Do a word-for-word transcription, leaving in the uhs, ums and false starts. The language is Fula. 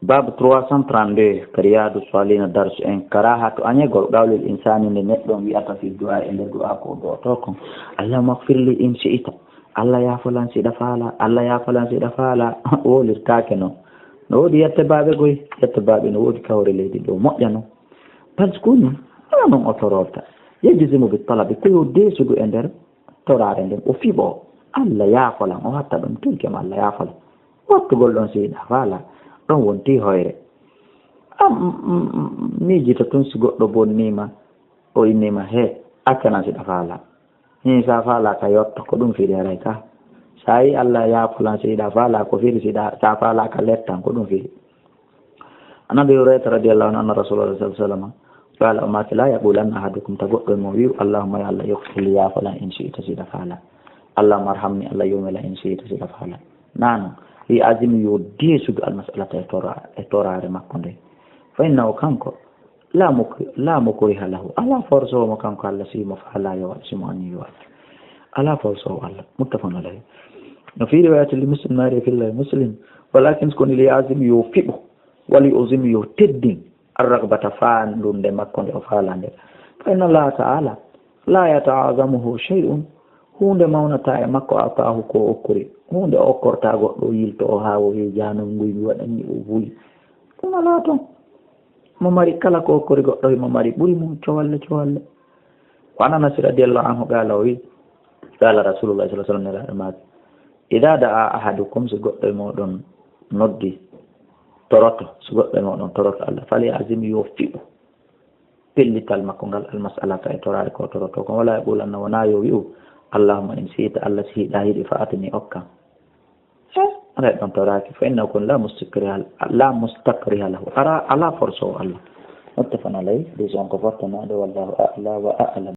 Babu trois cent trente-deux, ka Riyadu Salihina, darsu en, karahatu añegol qawlil insani, nde neɗɗo on wi'ata fi du'a, e nder du'a ko o du'oto kon, "Allahumma ighfir li in shi'ita." "Allah yaafolan si ɗa faala, Allah yaafolan si ɗa faala." Wolirtaake non. No woodi yette baaɓe goy, yette baaɓe no woodi ka hoore leydi ɗo, moƴƴa non. Bal sikoni, ala non o tororta. Yejjizimu bi talabi, ko yo deesudu e nder toraare nden, o fiɓo, "Allah yaafolan", o hatta ɗum tilkem, "Allah yaafolan." Wattugol ɗon si ɗa faala, ɗon wonti hoyre. A m-, m-, m-, miijito tun si goɗɗo bonnii ma, o innii ma, "He, accanan si ɗa faala." Hin sa faala ka yotto, ko ɗum fiɗi haray ka. Sa yi "Allah yaafolan si ɗa faala", ko fiɗi si ɗa, sa faala ka lettan, ko ɗum fiɗi. An Abi Hurayrata radiyallahu anhu, anna Rasulallah sallallahu alaihi wasallam qala, o maaki, "La yaqulanna ahadukum", ta goɗɗo e mon wi'u, "Allahumma, ya Allah, ighfir li, yaafolan, in shi'ita, si ɗa faala. Allahumma arhamni, Allah yurmilan, in shi'ita, si ɗa faala." Nano, li azimi yo deesudu al mas'alata e tora-, e toraare makko nde. Fa innahu, kanko, la mukri-, la mukriha lahu. Ala forsowo mo kanko Allah, si mo faala yo waɗ, si mo anni yo waɗ. Ala forsowo Allah. Muttafaqun alayhi. No fi riwayati li Muslim, naari filla Muslim. Walakin sikoni li azimi yo fiɓu. Wali uzimi yo teddin. Ar-ragbata, faandunde makko nde o faala nde. Fa inna Allah ta'ala la yata'azamuhu shay'un. Huunde mawnata e makko, ataahu ko okkori. Huunde o okkorta goɗɗo, o yilto o haa o wi'i, "Jaanum nguy mi waɗani o buy." Ɗum alaa ton. Mo mari kala ko okkori goɗɗo, mo mari ɓuri mum cowalle, cowalle. Wa an Anas radiyallahu anhu qala, o wi'i, qala Rasulullah sallallahu alaihi wasallam, Nelaaɗo maaki, "Idha da'a ahadukum", si goɗɗo e mooɗon noddi, toroto, si goɗɗo e mooɗon toroto Allah, "Fal ya'zim", yo fiɓu pellital makko ngal, al mas'alata, e toraare ko toroto kon, "wala yaqulanna", wona yo wi'u, "Allahumma in shi'ta", Allah si hiɗa yiɗi, "fa atini", okkan. He, alay ɗon toraaki, fa innahu, kon la mustakriha, la mustakriha lahu. Ara, ala forsowo Allah. Muttafaqun alayhi, hadis on ko fottanaaɗo, wallahu a'la wa a'lam.